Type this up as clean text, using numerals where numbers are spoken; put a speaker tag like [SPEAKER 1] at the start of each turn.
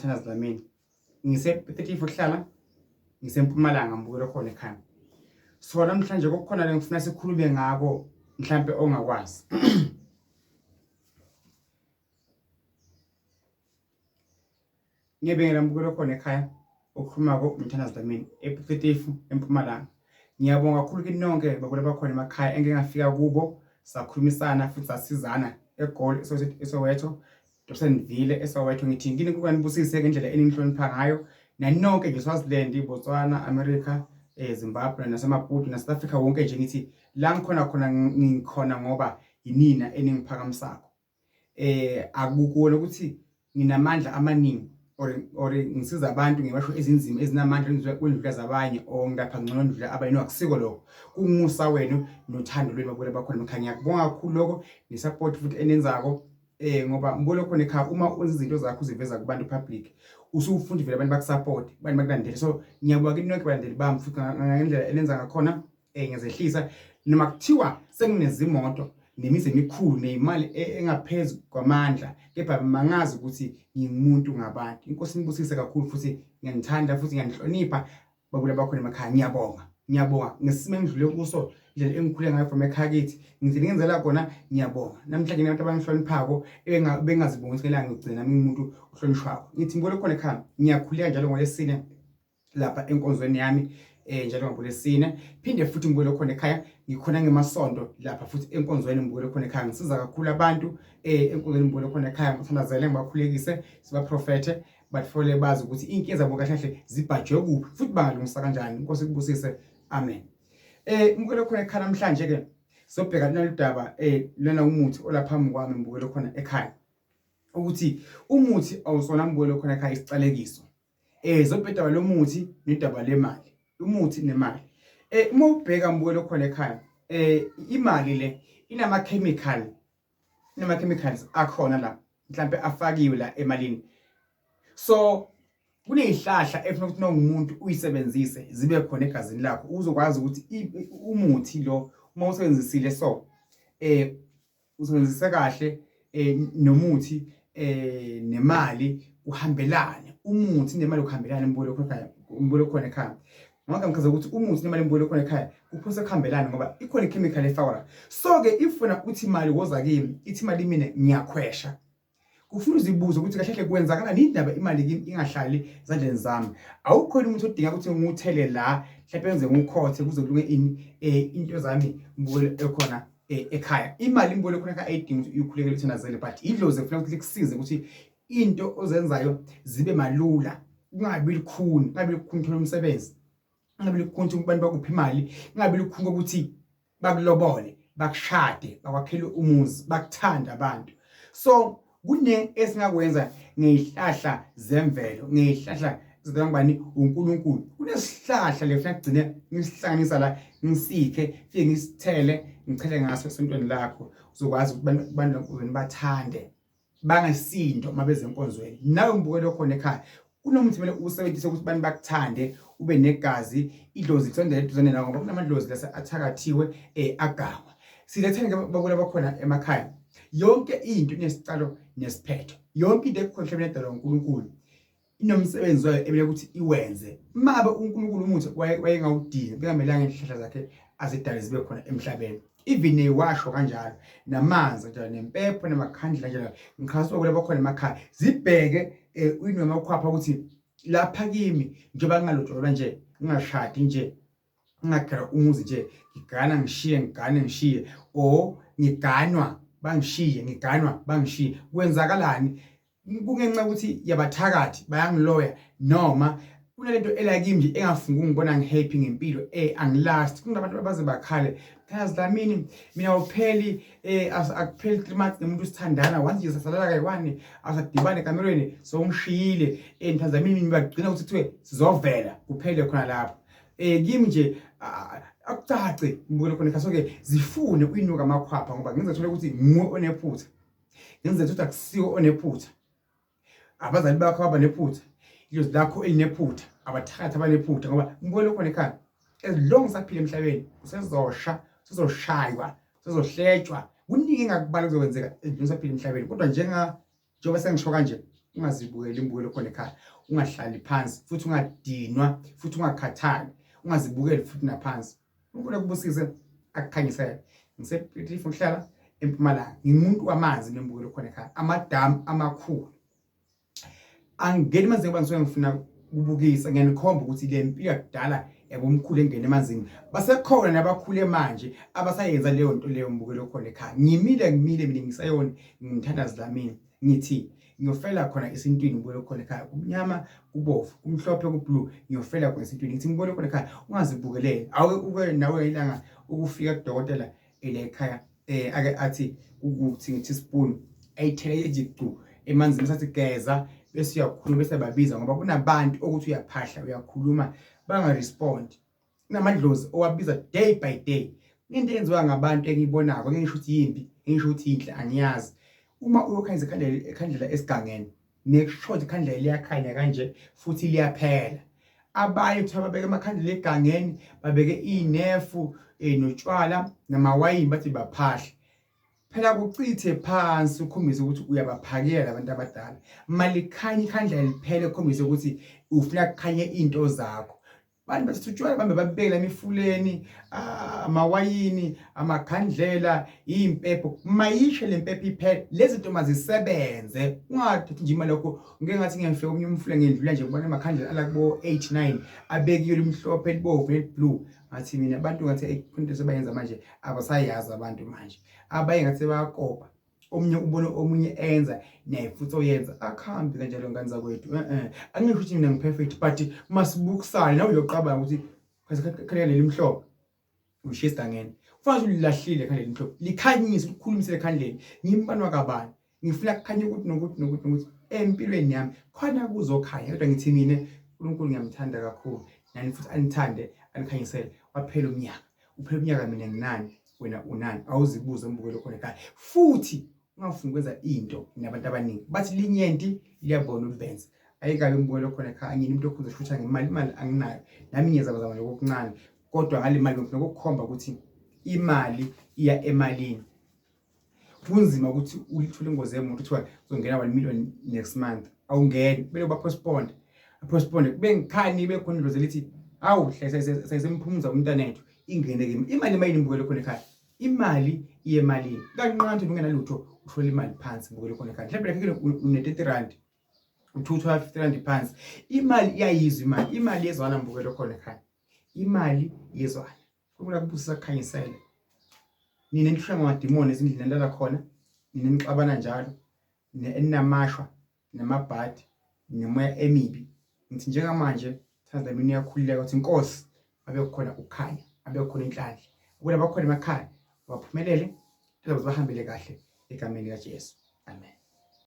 [SPEAKER 1] uMthandazi Dlamini. Ngise-34 kuhlala ngiseMpumalanga mbukelo khona ekhaya. So namhlanje kukhona le ngifuna sikhulume ngako mhlambe ongakwazi. Ngiyabingelela mbukelo khona ekhaya okhulumako uMthandazi Dlamini ePietief eMpumalanga. Ngiyabonga kakhulu kini nonke babukeli abakhona emakhaya engike ngafika kubo sakhulumisana futhi sasizana eGoli eSoweto Dobsonville eSoweto ngithi kini kukanibusise ngendlela eningihlonipha ngayo nani nonke nje Swaziland, Botswana, America, Zimbabwe naseMaputo naSouth Africa wonke nje ngithi la ngikhona khona ngikhona ngoba yinina eningiphakamisako. Akukona ukuthi nginamandla amaningi or ngisiza abantu ngebasho ezinzima ezinamandla kwendlula zabanye or ngilapha ngcono ndlula abanye no akusiko lokho kumusa wenu nothando lwenu babukela bakhona ekhaya ngiyakubonga kakhulu lokho ne-support futhi enenzako ngoba mbona khona ekhaya uma wenza izinto zakho uziveza kubantu public usufunda vele abantu bakusupport abantu bakulandele so ngiyabonga kini nonke balandeli bami futhi ngendlela enenza ngakhona ngiyazehlisa noma kuthiwa senginezimoto nemizi emikhulu neyimali engaphezu kwamandla kepha mangazi ukuthi ngingumuntu ngabantu inkosi inibusise kakhulu futhi ngiyanithanda futhi ngiyanihlonipha babula bakhona emakhaya ngiyabonga ngiyabonga ngesimo engidlule kuso indlela engikhule ngayo from ekhaya kithi ngithi ngenzela kona ngiyabonga namhlanje nabantu abangihloniphako bengazibonga ukuthi ngelanga ngigcina nami ngimuntu ohlonishwako ngithi ngibone khona ekhaya ngiyakhuleka njalo ngolesine lapha enkonzweni yami njalo ngolesine phinde futhi ngibuyele khona ekhaya ngikhona ngemasonto lapha futhi enkonzweni ngibuyele khona ekhaya ngisiza kakhulu abantu enkonzweni ngibuyele khona ekhaya ngithandazele ngibakhulekise sibaprofethe bathole bazi ukuthi inkinga zabo kahle kahle zibhajwe kuphi futhi bangalungisa kanjani inkosi ikubusise amen ngibuyele khona ekhaya namhlanje ke sobheka naludaba lona umuthi olaphambi kwami ngibuyele khona ekhaya ukuthi umuthi awusona mbuyele khona ekhaya isicalekiso zobhedaba lomuthi nedaba lemali umuthi nemali uma ubheka mbukelo khona ekhaya imali le inama chemical inama chemicals akhona la mhlambe afakiwe la emalini so kunezihlahla efuna ukuthi nongumuntu uyisebenzise zibe khona egazini lakho uzokwazi ukuthi umuthi lo uma usebenzisile so usebenzise kahle nomuthi nemali kuhambelane umuthi nemali kuhambelane mbukelo khona ekhaya mbukelo khona ekhaya ngakho ngichaza ukuthi umuthi nemali mbukelo khona ekhaya kuphose kuhambelane ngoba ikhona ichemical efakwa la so ke if wena uthi imali woza kimi ithi imali mina ngiyakhwesha kufuna uzibuze ukuthi kahle kahle kwenzakalani indaba imali kimi ingahlali ezandleni zami awukhona umuntu odinga ukuthi ngiwuthele la mhlawumbe ngize ngiwukhothe kuze kulunge ini into zami mbukelo ekhona ekhaya imali imbolo khona ekhaya ayidingi ukuthi uyikhulekele uthandazele but idlozi kufuneka ukuthi likusize ukuthi into ozenzayo zibe malula kungabi lukhuni kungabi lukhuni uthola umsebenzi kungabi lukhuni ukuthi abantu bakuphi imali kungabi lukhuni ukuthi bakulobole bakushade bakwakhele umuzi bakuthanda abantu so kune esingakwenza ngezihlahla zemvelo ngezihlahla zikangubani uNkulunkulu kunesihlahla le kufanele kugcine ngisihlanganisa la ngisikhe fike ngisithele ngichele ngaso esontweni lakho uzokwazi ukuthi abantu enkonzweni bathande bangesindo uma beze enkonzweni nawe mbukelo khona ekhaya kunomuthi kumele usebenzise ukuthi abantu bakuthande ube negazi idlozi lisondele eduzane nawe ngoba kunamadlozi lase athakathiwe agangwa silethane ke bakula bakhona emakhaya yonke into inesiqalo nesiphetho yonke into ekhona emhlabeni edalwa uNkulunkulu inomsebenzi wayo emele ukuthi iwenze mabe uNkulunkulu umuthi wayengawudingi bengamelanga izihlahla zakhe azidale zibe khona emhlabeni even newasho kanjalo namanzi kanjalo nempepho namakhandlela kanjalo ngichaza kulabo khona emakhaya zibheke uyinwemakhwapha ukuthi lapha kimi njengoba ngingalotsholwa nje ngingashadi nje ngingagela umuzi nje ngigana ngishiye ngigane ngishiye or ngiganwa bangishiye ngiganwa bangishiye kwenzakalani kungenxa ukuthi yabathakathi bayangiloya noma kunalento elakimi nje engafuni ukungibona ngihappy ngempilo angilast kunabantu abaze bakhale Thazi Dlamini mina awupheli akupheli 3 months nomuntu usithandana once nje sasalala kayi-one asadibane ekamerweni sowungishiyile Mthandazi Dlamini mina bagcina ukuthi kuthiwe sizovela kuphele khona lapho kimi nje akucace ngibukele khona ekhaya so-ke zifune uyinuka amakhwapha ngoba ngenza thole ukuthi nguwe onephutha ngenza ukuthi akusiwo onephutha abazali bakho abanephutha idlozi lakho elinephutha abathakathi abanephutha ngoba ngibukele khona ekhaya as long saphila emhlabeni usezosha usezoshaywa usezohletshwa kuningi engakubala kuzokwenzeka as long saphila emhlabeni kodwa njengoba sengisho kanje Ungazibukeli imbukelo khona ekhaya, ungahlali phansi futhi ungadinwa futhi ungakhathali, ungazibukeli futhi naphansi. UNkulunkulu akubusise akukhanyisele. NgisePiet ngihlala eMpumalanga, ngingumuntu wamanzi nembukelo khona ekhaya, amadamu amakhulu. Angingeni emanzini ngoba ngisuke ngifuna ukubukisa, ngiyanikhomba ukuthi le mpilo yakudala yabomkhulu engena emanzini. Basekhona nabakhule manje abasayenza leyo nto leyo mbukelo khona ekhaya. Ngimile ngimile mina ngisayona ngimthandazi Dlamini. Ngithi ngiyofela khona esintwini ngibuyele khona ekhaya, kumnyama kubovu kumhlophe kublue, ngiyofela khona esintwini. Ngithi ngibuyele khona ekhaya, ungazibukeleli. Awuke uke nawe ilanga ukufika kudokotela ela ekhaya ake athi ukuthi ngithi spoon ayithele nje gcu emanzini sathi geza bese uyakhuluma bese babiza, ngoba kunabantu okuthi uyaphahla uyakhuluma banga respond. Kunamadlozi owabiza day by day. Into eyenziwa ngabantu engiyibonako, ngisho ukuthi yimbi, ngisho ukuthi yinhle, angiyazi. Uma uyokhanyisa ikhandlela, ikhandlela esigangeni, make sure ikhandlela liyakhanya kanje futhi liyaphela. Abanye kuthiwa babeke amakhandlela egangeni, babeke iy'nefu notshwala namawayini, bathi baphahle. Phela kuchithe phansi ukhombise ukuthi uyabaphakela labantu abadala. Malikhanye ikhandlela liphele, ukhombise ukuthi ufuna kukhanye into zakho. Bantu bathatha utshwala bambe babekela emifuleni, amawayini, amakhandlela, iy'mpepho. Mayishe le mpepho iphele, lezi zinto mazisebenze. Ungathathi nje imali yakho, ngike ngathi ngiyafika omunye umfula ngiyendlula nje ngibona amakhandlela ala kubo 8 9 abekiwe limhlophe libovu neliblue. Ngathi mina abantu ngathi khona into sebayenza manje abasayazi abantu manje. Abaye ngathi bayakopa. Omunye ubone omunye enza naye futhi oyenza akuhambi kanjalo ngane zakwethu. Angisho ukuthi mina ngi-perfect but masibukisane nawe uyoqabanga ukuthi khalela leli mhlophe ushiye esigangeni. Kufanele ukuthi ulilahlile ikhandlela elimhlophe, likhanyise ukhulumise ekhandleni. Ngimbanwa kabani, ngifuna kukhanye ukuthi nokuthi nokuthi nokuthi empilweni yami khona kuzokhanya. Kodwa ngithi mina uNkulunkulu ngiyamthanda kakhulu, nani futhi anithande anikhanyisele. Waphela umnyaka, uphela umnyaka mina nginani wena unani? Awuzibuze umbukelo khona ekhaya. Futhi ungafuni ukwenza into nabantu abaningi, bathi linyenti liyabona ubenza. Ayikabi umbukelo khona ekhaya. Ngini umuntu okhonza shutha ngemali, imali anginayo nami, ngiyazama lokho okuncane, kodwa ngale mali ngifuna ukukukhomba ukuthi imali iya emalini. Kunzima ukuthi ulithole ingozi yemoto kuthiwa uzongena 1 million next month, awungeni, kumele ba-postpone postpone kube ngikhani bekhona idlozi elithi awu sayisemphumuza umntanethu ingene kimi imali. Mayini mbukele khona ekhaya, imali iye emalini kancane. Ungenalutho uthola imali phansi, mbukele khona ekhaya. Mhlawumbe lakhe une 30 rand, uthola 50 rand phansi, imali iyayizwa imali, imali yezwana mbukele khona ekhaya, imali yezwana. Unkulunkulu akubusise akukhanyisele. Nina nihlangwa ngamadimoni ezindlini enilala khona, nina nixabana njalo, eninamashwa namabhadi nemoya emibi. Ngithi njengamanje thanda mina uyakhululeka ukuthi Nkosi abe khona ukukhanya, abe khona inhlanhla. Ukuba bakhona emakhaya baphumelele, zabo zibahambele kahle egameni likaJesu. Amen.